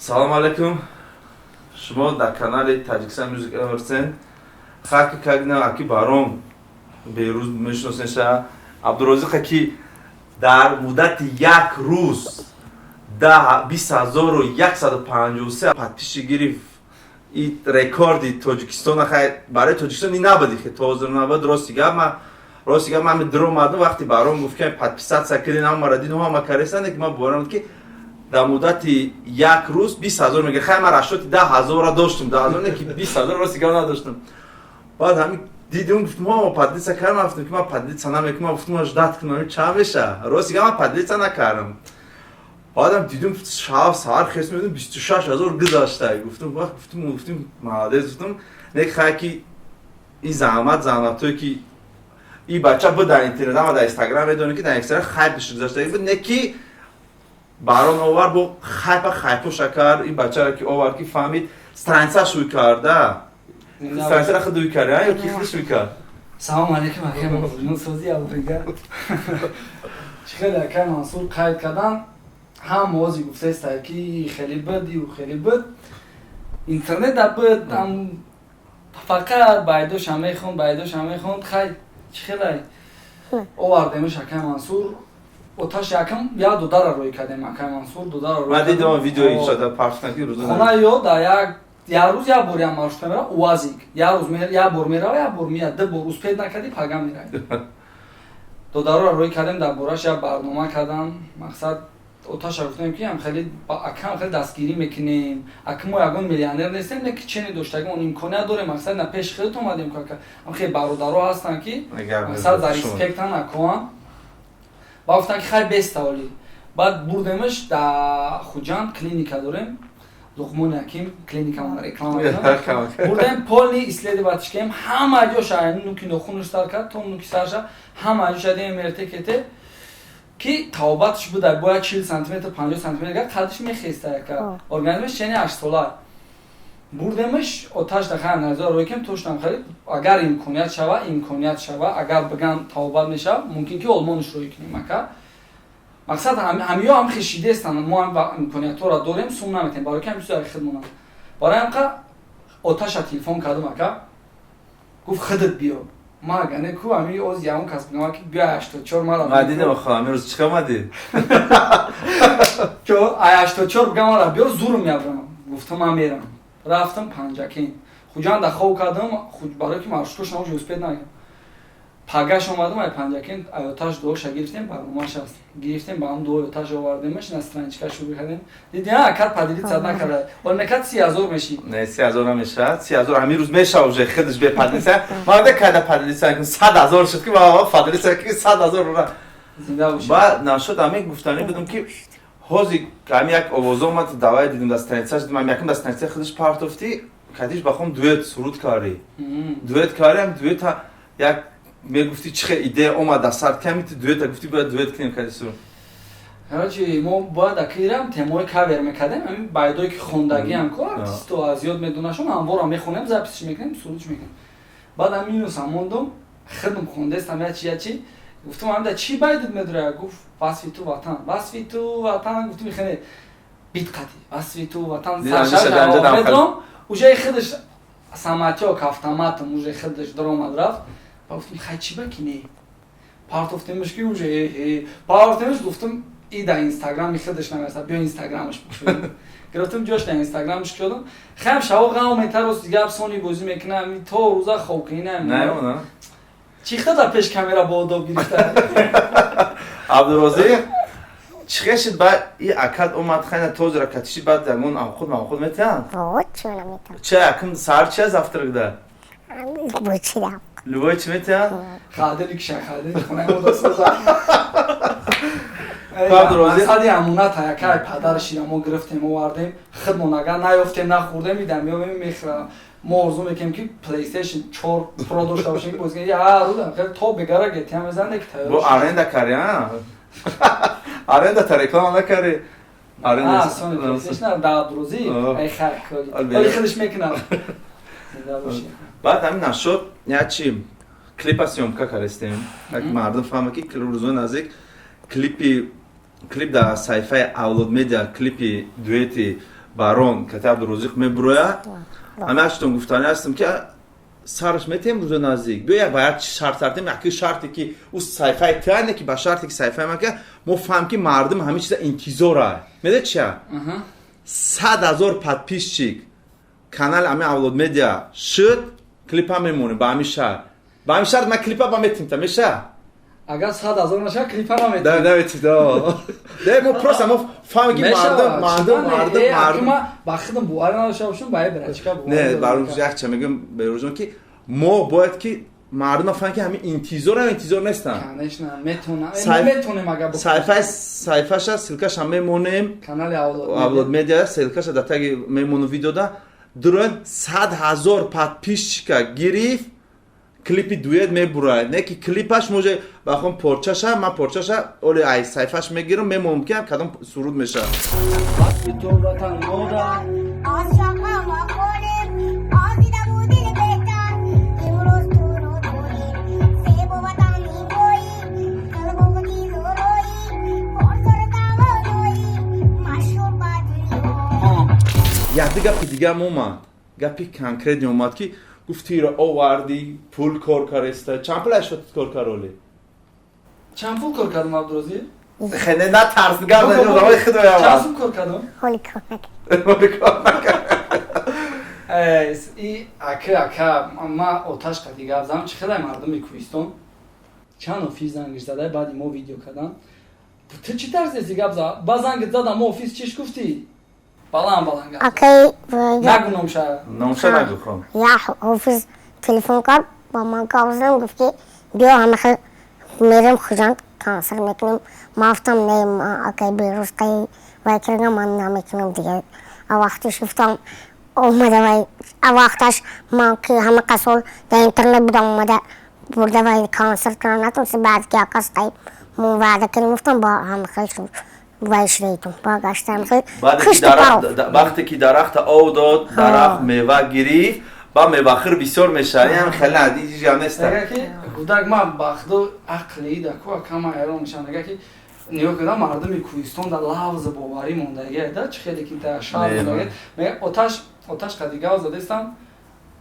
Салому алайкум, шумо дар канали Таҷикистон Music Awards. Хаки кагна аки Баром Берӯз мешиносеша, Абдурозиқа, ки дар муддати як рӯз 20 153 подписчик гирифт. И рекорди Тоҷикистон, хай, барои Тоҷикистон ин набуди, хе то ҳозир набуд. Рости гап, ман даромадам, вақти Баром гуфт, ки подписаться кардин, ҳамаро дидум, ҳама карестанд, ки ман боварам, ки дар муддати як рӯз 20 000 мегир. Хай, ман расчёти 10 000-ра доштум, 10 000 не, ки 20 000, рости гап, надоштум. Баъд ҳамин дидум, гуфтум, мо поделиться кардам, гуфтум, ки ман поделиться намекунам. Гуфтум, ждать кунам, чанд меша. Рости гап, ман поделиться накардам. Баъдам дидум, шаб саҳар хес медум, 26 000 гузашта. Гуфтум, вақт гуфтум, молодец, гуфтум, не, хай, ки ин заҳмат, заҳматое ки и бача буд дар интернет, ама дар Инстаграм медонӣ, ки дар Инстаграм хайпиш гузаштаги буд, не, ки Барон овар, бо хайпа хайпоша кард. Ин бачаро ки овард, ки фаҳмид, страница шӯй карда, страницара худ ӯй кард ё ки худаш ӯй кард? Салому алейкум, акай Мансурҷон, сози абрига. Чӣ хеле акай Мансур қайд кардан, ҳам ози гуфтаеста, ки хеле буд ю хеле буд, интернет буд, ҳам фақат байдоша мехонд, байдоша мехонд. Хай, чӣ хеле овардемш, акай Мансур, оташ якам як додара рӯй кардем, акай Мансур, додара. Ман дидам видеои шада партна, ки рӯза хона ё да як рӯз як бор як маршрута мера, УАЗик, як рӯз як бор мерава, як бор меяд, ду бор успеть накардӣ, пага меравӣ. Додароро рӯй кардем, дар бораш як барнома кардам. Мақсад, оташа гуфтем, ки хеле акам хеле дастгирӣ мекунем. Ака, мо ягон миллионер нестем, не, ки чене доштагимон, имконият дорем. Мақсад, на пеши худат омадем, ака, ам хеле бародаро ҳастанд, ки мақсад за респектан акоан. Ба гуфтанд, ки хай, беста оли. Баъд бурдемаш да Хуҷанд, клиника дорем, Луқмони Ҳаким, клиникамон реклама. Бурдем, полный исследовать кардем, ҳама ҷоша, нуки нохунаш сар кард то нуки сарша, ҳама ҷоша дем, МРТ кете, ки табобаташ буда, бояд 40 сантиметр, 50 сантиметр қадиш мехеста, яка организмаш чени 8-сола. Бурдемаш, оташ дахай назар рӯй кем, тоштам харид. Агар имконият шава, агар биган табобат мешава, мумкин ки Олмониш рӯй кунем, ака. Мақсад, ҳамиё ҳам хешидестанд, мо ҳам имкониятҳоро дорем, сум наметем, барои ки ҳам бисёр хидмонанд. Барои ҳамқа оташа телефон кардам, ака, гуфт, худат биё. Ма агар не ку ҳами оз ягон кас бигам, ки биё 84 мара. Ма дидам, хо ҳамин рӯз чӣ омадӣ? Ай 84 бигам, мара биё, зурм мебарам. Гуфтам, ман мерам. Рафтам Панҷакент, Хуҷанда хов кардам, барои ки маршруткош наоҷ успеть накардам. Пагаш омадам ай Панҷакент, ай оташ дуоша гирифтем, барномаш аст, гирифтем, ба ҳам дуои оташ овардемаш, на страничка шурӯъ кардем. Диди, а кад поделиться накарда, ол мекад 30 000 меши. Не, 30 000 намешад, 30 000 ҳамин рӯз меша уже худаш бе поделиться. Ман кайда поделиться, 100 000 шуд, ки поделиться, ки 100 000 ура. Зинда бошӣ. Баъд нашуд, ҳамин гуфтанӣ будам, ки ҳозир ҳамин як овоз омад, давай, дидем дар страницаш, дидем якум дар страницаи худаш партофтӣ, кадиш бахом дуэт суруд кардӣ, дуэт кардем, дуэта як мегуфтӣ, чӣ хел идея омад дар сар, ками ту дуэта гуфтӣ, бояд дуэт кунем кади суруд? Короче, мо бояд акирам темаи кавер мекардем, ҳамин байдое ки хондагиам ко артисто аз ёд медонашон, ҳамвора мехонем, записш мекунем, сурудш мекунем. Баъд ам минусам мондум, хидм хондестам, ячи ячи. Гуфтам, ҳамда чӣ байдид медоря? Гуфт, васфи ту ватан, васфи ту ватан. Гуфтум, хеле битқати васфи ту ватан медорам, уже худаш самотёк автоматом уже худаш даромад, рафт. Ба гуфтум, хай, чӣ ба ки не, партофтемаш, ки уже партофтемаш. Гуфтум, и дар Инстаграми худаш намерасад, биё Инстаграмаш бикушоем. Гирифтам, ҷош дар Инстаграмаш кушодам. Хаям шаво ғам метарос, гап сони бозӣ мекунам, то рӯза хобкунӣ намемонам. Чихта дар пеш камера бо одоб гирифта. Абдурозиқ, чӣ хел шуд, баъд и акад омад, хайна тозра катиши, баъд ягон авхуд мавхуд метиҳанд? Чи акм саҳар чи завтрак да? Любой чи метиҳанд? Хадили киша, хадили хонаи мо дасоза. Мақсади амонат, якай падар шира мо гирифтем, овардем, худмон агар наёфтем, нахӯрдем, идам меёвем, мехӯрам. Мо орзу мекунем, ки PlayStation 4 Pro дошта бошем, ки бозӣ кунем. Ҳар рӯз хеле то бегара гетиам мезанад, ки тайёр. Бо аренда кари, а? Аренда та реклама накари. Аренда. Sony PlayStation да Абдурозӣ, ай хай, оли худаш мекунам. Баъд ҳамин нашуд, як чи клипа съёмка кардастем. Як мардум фаҳма, ки рӯзои наздик клипи, клип дар саҳифаи Авлод Медиа, клипи дуэти. Барон кати Абдурозиқ мебуроя. Ҳамаштон гуфтани ҳастам, ки сараш метем рӯза наздик. Биё, ба як шарт сартем, яки шарте ки ӯ сайфаи тиане, ки ба шарте ки сайфаи ма, ки мо фаҳм, ки мардум ҳамин чиза интизора. Медонед чия? 100 000 подписчик канали ами Авлод Медиа шуд, клипа мемонем ба ҳамин шарт. Ба ҳамин шарт ман клипа ба метимта меша? Агар 100 000 наша, клипа наметим. Наметим. Да, мо просто мо фаҳмем, ки мардум мардум мардум мардум Ма ба худам бовар надошта бошам, ба бирачка. Не, баром якча мегӯям, Берӯзон, ки мо бояд ки мардума фаҳмем, ки ҳамин интизорам, интизор нестанд. Конечно, метонем агар. Сайфаша ссылкаша мемонем. Канали Авлод Медиа ссылкаша дар таги мемону видеода дуроен. 100 000 подписчика гирифт, клипи дуэт мебурад. Не ки клипаш може бахон порчаша, ман порчаша оли ай сайфаш мегирам, мемонам, ки кадом суруд мешавад. Васфи ту ватан модар. Ошоқа мо хонем, озида будил беҳтар, имрӯз туро дорем, зебо ватан мегӯӣ, қалбу дилу рӯӣ, пурзур тавоноӣ, машҳур ба дунё. Якди гапи дигар омад, гапи конкретный омад, ки гуфтиро овардӣ, пул кор кареста. Чанд пул ашот кор кароли? Чанд пул кор кардам, Абдурозӣ? Хеле натарс, гап одамои худоям. Чанд сум кор кардам? Ҳоли кор накард. И ака, ака, ма оташ қади гап задам. Чӣ хелай мардуми кӯҳистон чанд офис зангиш задай, баъди мо видео кардан. Ту чӣ тарсеси гап за? Ба зангит задам, мо офис чиш гуфтӣ? Баланд баланд гап. Акай. Нагу номша. Номша нагу, хом. Як офис телефон кард, ба ман гап задам, гуфт, ки биё, ҳамахел мерем Хуҷанд, консерт мекунем. Ман гуфтам, не, ман акай Берӯз қай вай кардам, ман намекунам дигар. А вақтиш гуфтам, омада вай, а вақташ ман ки ҳама қасол дар интернет будам, омада бурда вай консерт кунам натонистем. Баъд ки акас қай мо ваъда кардем, гуфтам, бо ҳамахел шуд, вай шудаитум ба гаштам хел. Баъде ки вақте ки дарахта ов дод, дарахт мева гирифт, ба мевахӯр бисёр мешавад. Ин хеле надиҷам нест. Мега, ки гудак, ман ба худо ақли да ку акама ҳайрон мешавам. Мега, ки нигоҳ кардам, мардуми кӯҳистон дар лавзи боварӣ мондагия да, чӣ хеле ки дар шаҳр мондагия. Мега, оташ оташ қади гав задестам.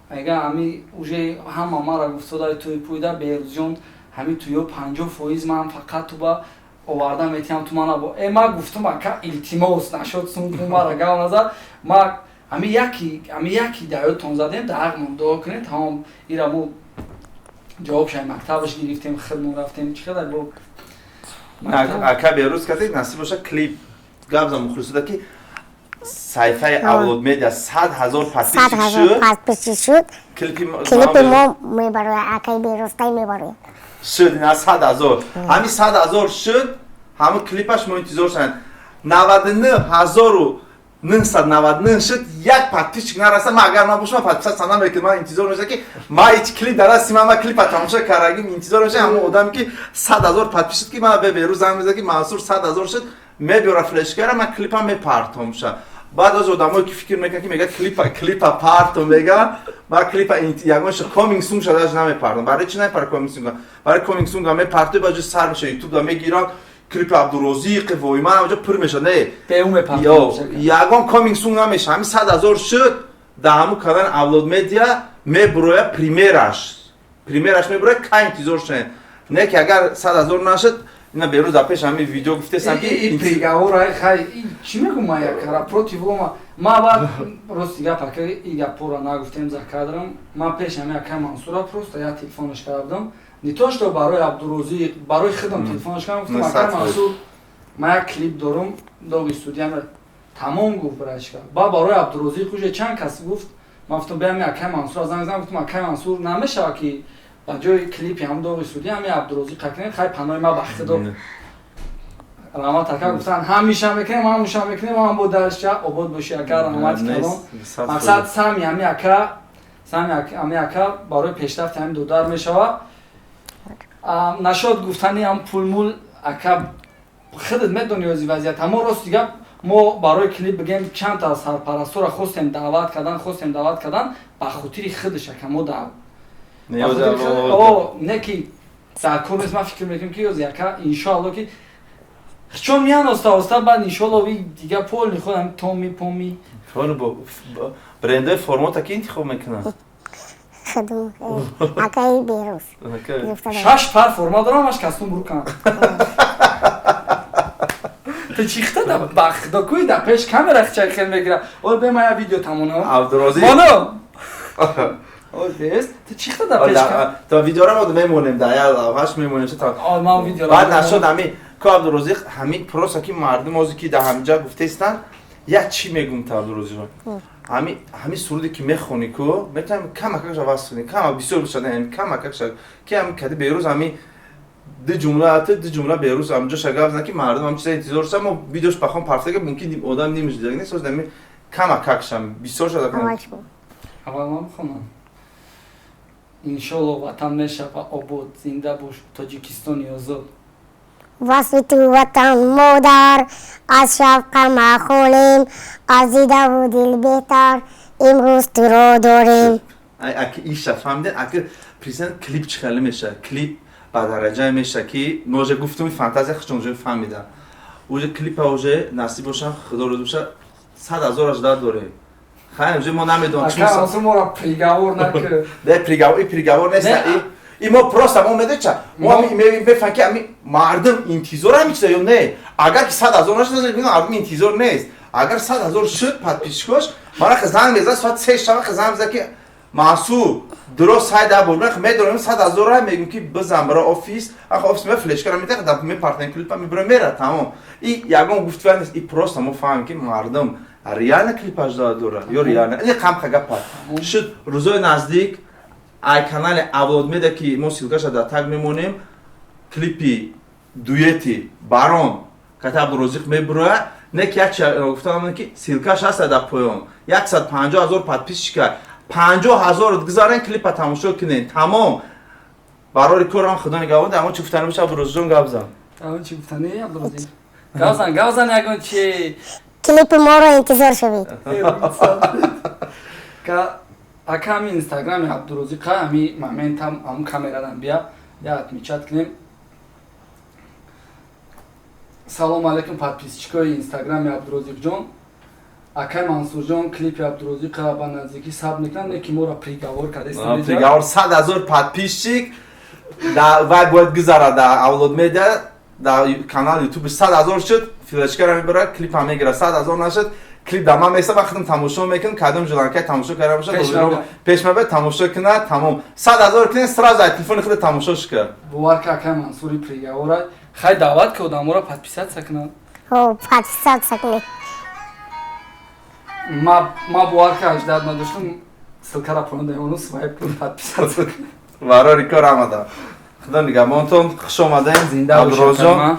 Мега, ҳами уже ҳама мара гуфтода, туи пӯйда, Берӯзҷон, ҳами туё 50% ман фақат ту ба оварда метиҳам, ту мана бо э. Ма гуфтум, ака, илтимос, нашод сум мара гав назад. Ма ҳами яки даётон задем, дар дуо кунем, тамом. Ира мо ҷавоб шай мактабаш гирифтем, хидмон рафтем. Чӣ қадар бо Ака Берӯз кардед, насиб боша, клип гап зан мухлисода, ки сайфаи Авлод Медиа 100 000 подписчик шуд. Подписчик шуд. Клипи мо мебарояд, акаи Берӯзтай мебарояд. Шуд ина 100 000, ҳамин 100 000 шуд, ҳамин клипаш мо интизор шуданд. 99 999 шуд, як подписчик нараса. Ман агар ман бошам, подписаться намекунам. Ман интизор мешавам, ки ма ҳеч клип дар дасти ман, ма клипа тамошо кардагим, интизор мешавам ҳамон одаме, ки 100 000 подписчик, ки ман бе Берӯз занг мезанам, ки Мансур, 100 000 шуд, мебиёра флешкара, ман клипа мепартом ша. Баъд аз одамое ки фикр мекунанд, ки мега клипа партом, мега, ман клипа ягонша coming soon ша даже намепартом. Барои чи намепар coming soon? Барои coming soon мепартои, баъд сар меша, ютуб да мегиранд клипи Абдурозиқи вой ман ҳамаҷо пур мешад. Не, ягон coming soon намеша. Ҳамин 100 000 шуд, дар ҳамун канали Авлод Медиа мебуроя премьераш мебуроя. Кай интизор шунед? Не ки агар 100 000 нашуд, ина Берӯз дар пеш ҳамин видео гуфтесам, ки Приговор хай, чӣ мегӯм, ма якара против лома. Ма баъд рости гап, ака, и гаппора нагуфтем за кадром. Ма пеш ҳами акай Мансура просто як телефонаш кардам, не то что барои Абдурозиқ, барои худам телефонаш кардам, гуфтам, акай Мансур, ма як клип дорум, доги студиям тамом. Гуфт, брачка, ба барои Абдурозиқ уже чанд кас гуфт. Ма гуфтам, беами акай Мансур занг задам, гуфтам, акай Мансур, намешава ки ба ҷои клипи ҳам доғи студия ҳами Абдурозиқ кунем? Хай, панои ма ба худо, раҳмат, ака. Гуфтан, ҳамиша мекунем, ҳамуша мекунем, ҳам бо дарша обод боши, ака, раҳмати калон. Мақсад, сами ҳами ака, сами ҳами ака барои пешрафти ҳами додар мешава. Нашод гуфтани ҳам пулмул, ака, худат медони ози вазъият. Ҳамо рости гап, мо барои клип бигем, чандта сарпарастора хостем даъват кардан, хостем даъват кардан, ба хотири худаш, ака, мо не ки дар кор нест. Ман фикр мекунам, ки ёзи ака, иншоалло, ки Чон миян оста оста, баъд иншолло ви дига пол мехоҳам, томи поми. Брендои формата ки интихоб мекунад? Худум, акаи Берӯз. Шаш пар форма дорам, аш костюм бурукам. Ту чихта да бахдо куи да пеш камера хчай хел мегира. Ой, бе ма я видео тамоно. Абдурозиқ. Моно. Ой, бес. Ту чихта да пеш камера. То видеора мо мемонем, да я лавҳаш мемонем то. О, ма видео. Баъд нашуд ҳами ко Абдурозиқ, ҳамин просто ки мардум ози ки да ҳамҷа гуфтестан, я чӣ мегум та, Абдурозиқ? Ҳами суруде ки мехонӣ ку, метавонем камакакша васф кунем, кама бисёр бишад, камакакша ки ҳами кади Берӯз ҳами ду ҷумла, ду ҷумла Берӯз ҳамҷоша гап зан, ки мардум ҳам чиза интизор шуда. Мо видеош пахон парфтага, мумкин одам нимиш дидаг нест, ҳами камакакшам бисёр шуда. Аввал ман бихонам. Иншолло, ватан мешава обод, зинда бош, Тоҷикистони озод. Васфи ту, ватан модар, аз шавқа махонем, аз дидаву дил беҳтар имрӯз туро дорем. Аки иша фаҳмиден, аки президент клип чӣ хеле мешавад, клип ба дараҷае мешавад, ки мо уже гуфтум, фантазия худшон уже фаҳмида, уже клипа уже насиб бошам, худо розӣ бошад, 100 000-аш да дорем. Хайр, уже мо намедонам. Моро приговор накард. Не, приговор, и приговор нест, и мо просто мо медонча, мо мефаҳмем, ки ами мардум интизор ҳами чиза ё не. Агар ки 100 000 нашуд, мардум интизор нест. Агар 100 000 шуд, подписчикош мара занг мезад, соат 3 шаба занг мезад, ки Мансур, дурост сайда бур, медонем 100 000-ра, мегӯм ки бизан бара офис, ах офис ме флешкара метаха, да мепартем, клипа мебура, мера, тамом. И ягон гуфтуа нест, и просто мо фаҳмем, ки мардум реально клипаш дора ё реально не. Қамха гапа шуд. Рӯзои наздик ай канали Авлодмеда, ки мо ссылкаша дар таг мемонем, клипи дуэти Барон ката Абдурозиқ мебурояд. Не ки як гуфтам, ки ссылкаш ҳаста дар поён, 150 000 подписчика, 50 000 гузарен, клипа тамошо кунен, тамом. Барори корам, худо нигаҳбон. Аммо чӣ гуфтани боша, Абдурозиқҷон, гап зан. Чӣ гуфтани, Абдурозиқ, гап зан, гап зан, ягон чи. Клипи моро интизор шавед. Ака, ҳами инстаграми Абдурозиқа ҳами моментам ҳамун камерадан бия, я отмечать кунем. Салому алейкум, подписчикои инстаграми Абдурозиқҷон. Акай Мансурҷон клипи Абдурозиқа ба наздикӣ сабт мекунад, не ки моро приговор кардест. Приговор: 100 000 подписчик вай бояд гузарад дар Авлод Медиа, дар канал Ютуби. 100 000 шуд, флешкара мебарад, клипа мегирад. 100 000 нашуд, клип дар ман меса, вақтам тамошо мекунам, кадом ҷуланкай тамошо карда бошад, пеш мебарад, тамошо кунад, тамом. 100 000 кунед, сразу ай телефони худ тамошо шикар. Бовар ка, акай Мансури приговора. Хай, даъват ки одаморо подписаться кунанд. Подписаться кунед. Ма бовар ка, аждат надоштам, ссылкара поён даёну свайп кун, подписаться кун. Барори кор омадам, худо нигаҳбонтон, хуш омадем. Зинда. Абдурозҷон.